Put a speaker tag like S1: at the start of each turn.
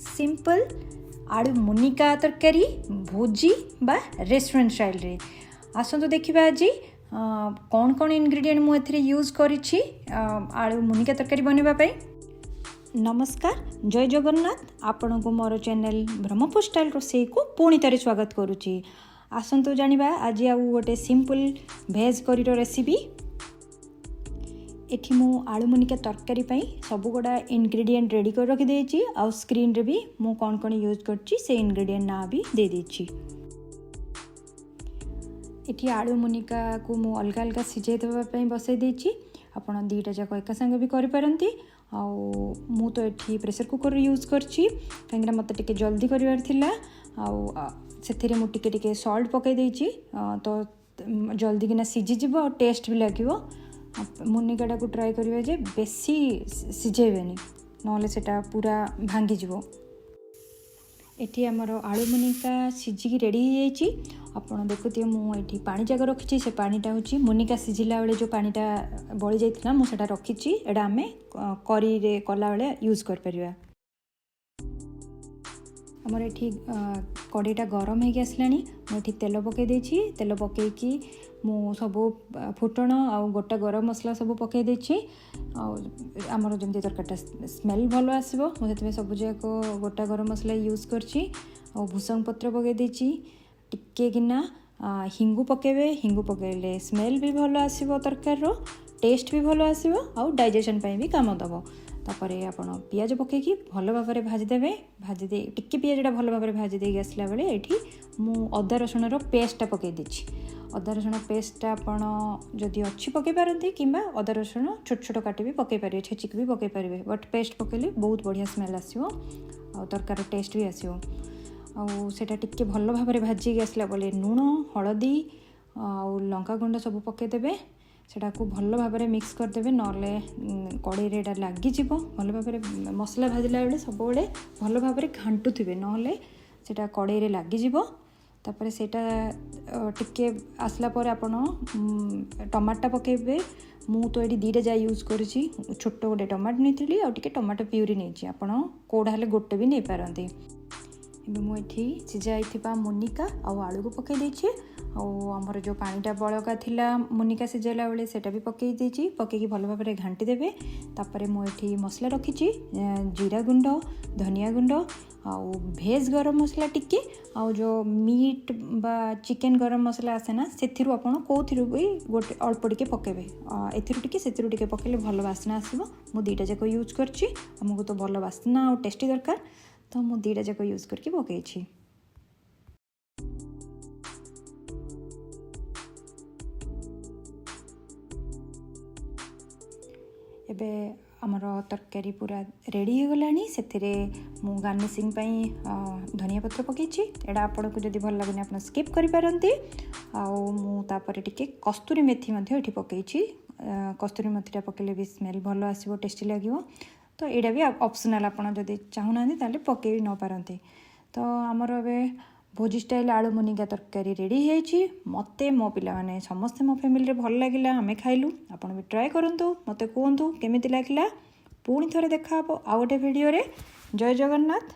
S1: Simple ଆଳୁ ମୁନିକା ତରକାରୀ ଭୋଜି ବା ରେଷ୍ଟୁରାଣ୍ଟ ଷ୍ଟାଇଲ୍ରେ। ଆସନ୍ତୁ ଦେଖିବା ଆଜି କ'ଣ କ'ଣ ଇନଗ୍ରିଡ଼ିଏଣ୍ଟ ମୁଁ ଏଥିରେ ୟୁଜ୍ କରିଛି ଆଳୁ ମୁନିକା ତରକାରୀ ବନେଇବା ପାଇଁ। ନମସ୍କାର, ଜୟ ଜଗନ୍ନାଥ। ଆପଣଙ୍କୁ ମୋର ଚ୍ୟାନେଲ୍ ବ୍ରହ୍ମପୁର ଷ୍ଟାଇଲ୍ ରୋଷେଇକୁ ପୁଣି ଥରେ ସ୍ୱାଗତ କରୁଛି। ଆସନ୍ତୁ ଜାଣିବା ଆଜି ଆଉ ଗୋଟେ ସିମ୍ପଲ୍ ଭେଜ୍ କରିର ରେସିପି। ଏଠି ମୁଁ ଆଳୁ ମୁନିକା ତରକାରୀ ପାଇଁ ସବୁଗୁଡ଼ା ଇନଗ୍ରିଡ଼ିଏଣ୍ଟ ରେଡ଼ି କରି ରଖିଦେଇଛି ଆଉ ସ୍କ୍ରିନ୍ରେ ବି ମୁଁ କ'ଣ କ'ଣ ୟୁଜ୍ କରିଛି, ସେ ଇନଗ୍ରିଡ଼ିଏଣ୍ଟ ନାଁ ବି ଦେଇଦେଇଛି। ଏଠି ଆଳୁ ମୁନିକାକୁ ମୁଁ ଅଲଗା ଅଲଗା ସିଝେଇ ଦେବା ପାଇଁ ବସାଇ ଦେଇଛି। ଆପଣ ଦୁଇଟା ଯାକ ଏକା ସାଙ୍ଗେ ବି କରିପାରନ୍ତି। ଆଉ ମୁଁ ତ ଏଠି ପ୍ରେସର୍ କୁକର୍ ୟୁଜ୍ କରିଛି, କାହିଁକିନା ମୋତେ ଟିକେ ଜଲ୍ଦି କରିବାର ଥିଲା। ଆଉ ସେଥିରେ ମୁଁ ଟିକେ ଟିକେ ସଲ୍ଟ ପକାଇ ଦେଇଛି, ତ ଜଲ୍ଦି କିନା ସିଝିଯିବ ଆଉ ଟେଷ୍ଟ ବି ଲାଗିବ। ମୁନିକାଟାକୁ ଟ୍ରାଏ କରିବେ ଯେ ବେଶୀ ସିଝେଇବେନି, ନହେଲେ ସେଇଟା ପୁରା ଭାଙ୍ଗିଯିବ। ଏଠି ଆମର ଆଳୁ ମୁନିକା ସିଝିକି ରେଡ଼ି ହେଇଯାଇଛି। ଆପଣ ଦେଖୁଥିବେ, ମୁଁ ଏଠି ପାଣି ଯାକ ରଖିଛି। ସେ ପାଣିଟା ହେଉଛି ମୁନିକା ସିଝିଲା ବେଳେ ଯେଉଁ ପାଣିଟା ବଳି ଯାଇଥିଲା, ମୁଁ ସେଇଟା ରଖିଛି। ଏଇଟା ଆମେ କରିରେ କଲାବେଳେ ୟୁଜ୍ କରିପାରିବା। ଆମର ଏଠି କଢ଼େଇଟା ଗରମ ହେଇକି ଆସିଲାଣି। ମୁଁ ଏଠି ତେଲ ପକାଇ ଦେଇଛି। ତେଲ ପକାଇକି ମୁଁ ସବୁ ଫୁଟଣ ଆଉ ଗୋଟା ଗରମ ମସଲା ସବୁ ପକାଇ ଦେଇଛି। ଆଉ ଆମର ଯେମିତି ତରକାରୀଟା ସ୍ମେଲ୍ ଭଲ ଆସିବ, ମୁଁ ସେଥିପାଇଁ ସବୁ ଯାକ ଗୋଟା ଗରମ ମସଲା ୟୁଜ୍ କରିଛି। ଆଉ ଭୃସଙ୍ଗ ପତ୍ର ପକାଇ ଦେଇଛି। ଟିକେ କିନା ହିଙ୍ଗୁ ପକାଇବେ। ହିଙ୍ଗୁ ପକାଇଲେ ସ୍ମେଲ୍ ବି ଭଲ ଆସିବ, ତରକାରୀର ଟେଷ୍ଟ ବି ଭଲ ଆସିବ ଆଉ ଡାଇଜେସନ୍ ପାଇଁ ବି କାମ ଦେବ। ତାପରେ ଆପଣ ପିଆଜ ପକାଇକି ଭଲ ଭାବରେ ଭାଜିଦେବେ। ଭାଜି ଦେଇ ଟିକେ ପିଆଜଟା ଭଲ ଭାବରେ ଭାଜି ଦେଇକି ଆସିଲା ବେଳେ ଏଇଠି ମୁଁ ଅଦା ରସୁଣର ପେଷ୍ଟଟା ପକାଇ ଦେଇଛି। ଅଦା ରସୁଣ ପେଷ୍ଟଟା ଆପଣ ଯଦି ଅଛି ପକାଇ ପାରନ୍ତି, କିମ୍ବା ଅଦା ରସୁଣ ଛୋଟ ଛୋଟ କାଟି ବି ପକାଇ ପାରିବେ, ଛେଚିକି ବି ପକାଇ ପାରିବେ। ବଟ୍ ପେଷ୍ଟ ପକାଇଲେ ବହୁତ ବଢ଼ିଆ ସ୍ମେଲ୍ ଆସିବ ଆଉ ତରକାରୀର ଟେଷ୍ଟ ବି ଆସିବ। ଆଉ ସେଇଟା ଟିକେ ଭଲ ଭାବରେ ଭାଜିକି ଆସିଲା ପରେ ଲୁଣ, ହଳଦୀ ଆଉ ଲଙ୍କା ଗୁଣ୍ଡ ସବୁ ପକାଇଦେବେ। ସେଟାକୁ ଭଲ ଭାବରେ ମିକ୍ସ କରିଦେବେ, ନହେଲେ କଡ଼େଇରେ ଏଇଟା ଲାଗିଯିବ। ଭଲ ଭାବରେ ମସଲା ଭାଜିଲା ବେଳେ ସବୁବେଳେ ଭଲ ଭାବରେ ଘାଣ୍ଟୁଥିବେ, ନହେଲେ ସେଇଟା କଡ଼େଇରେ ଲାଗିଯିବ। ତାପରେ ସେଇଟା ଟିକେ ଆସିଲା ପରେ ଆପଣ ଟମାଟୋଟା ପକାଇବେ। ମୁଁ ତ ଏଇଠି ଦୁଇଟା ଯାଏ ୟୁଜ୍ କରିଛି। ଛୋଟ ଗୋଟେ ଟମାଟୋ ନେଇଥିଲି ଆଉ ଟିକେ ଟମାଟୋ ପ୍ୟୁରି ନେଇଛି। ଆପଣ କେଉଁଟା ହେଲେ ଗୋଟେ ବି ନେଇପାରନ୍ତି। ଏବେ ମୁଁ ଏଠି ସିଝା ହେଇଥିବା ମୁନିକା ଆଉ ଆଳୁକୁ ପକାଇ ଦେଇଛି। ଆଉ ଆମର ଯେଉଁ ପାଣିଟା ବଳକା ଥିଲା ମୁନିକା ସିଝାଇଲା ବେଳେ, ସେଇଟା ବି ପକାଇ ଦେଇଛି। ପକାଇକି ଭଲ ଭାବରେ ଘାଣ୍ଟି ଦେବେ। ତାପରେ ମୁଁ ଏଠି ମସଲା ରଖିଛି, ଜିରା ଗୁଣ୍ଡ, ଧନିଆ ଗୁଣ୍ଡ ଆଉ ଭେଜ୍ ଗରମ ମସଲା ଟିକେ। ଆଉ ଯେଉଁ ମିଟ୍ ବା ଚିକେନ୍ ଗରମ ମସଲା ଆସେ ନା, ସେଥିରୁ ଆପଣ କେଉଁଥିରୁ ବି ଗୋଟେ ଅଳ୍ପ ଟିକେ ପକାଇବେ। ଏଥିରୁ ଟିକେ, ସେଥିରୁ ଟିକେ ପକାଇଲେ ଭଲ ବାସ୍ନା ଆସିବ। ମୁଁ ଦୁଇଟା ଯାକ ୟୁଜ୍ କରିଛି। ଆମକୁ ତ ଭଲ ବାସ୍ନା ଆଉ ଟେଷ୍ଟି ଦରକାର, ତ ମୁଁ ଦୁଇଟା ଯାକ ୟୁଜ୍ କରିକି ପକାଇଛି। ଏବେ ଆମର ତରକାରୀ ପୁରା ରେଡ଼ି ହେଇଗଲାଣି। ସେଥିରେ ମୁଁ ଗାର୍ନିସିଂ ପାଇଁ ଧନିଆ ପତ୍ର ପକାଇଛି। ଏଇଟା ଆପଣଙ୍କୁ ଯଦି ଭଲ ଲାଗୁନି, ଆପଣ ସ୍କିପ୍ କରିପାରନ୍ତି। ଆଉ ମୁଁ ତାପରେ ଟିକେ କସ୍ତୁରୀ ମେଥି ମଧ୍ୟ ଏଠି ପକାଇଛି। କସ୍ତୁରୀ ମେଥିଟା ପକାଇଲେ ବି ସ୍ମେଲ୍ ଭଲ ଆସିବ, ଟେଷ୍ଟି ଲାଗିବ। ତ ଏଇଟା ବି ଅପସନାଲ୍, ଆପଣ ଯଦି ଚାହୁଁନାହାନ୍ତି ତାହେଲେ ପକାଇ ନ ପାରନ୍ତି। ତ ଆମର ଏବେ ଭୋଜି ଷ୍ଟାଇଲ୍ ଆଳୁ ମୁନିଗା ତରକାରୀ ରେଡ଼ି ହେଇଯାଇଛି। ମୋତେ, ମୋ ପିଲାମାନେ, ସମସ୍ତେ ମୋ ଫ୍ୟାମିଲିରେ ଭଲ ଲାଗିଲା, ଆମେ ଖାଇଲୁ। ଆପଣ ବି ଟ୍ରାଏ କରନ୍ତୁ, ମୋତେ କୁହନ୍ତୁ କେମିତି ଲାଗିଲା। ପୁଣି ଥରେ ଦେଖା ହେବ ଆଉ ଗୋଟେ ଭିଡ଼ିଓରେ। ଜୟ ଜଗନ୍ନାଥ।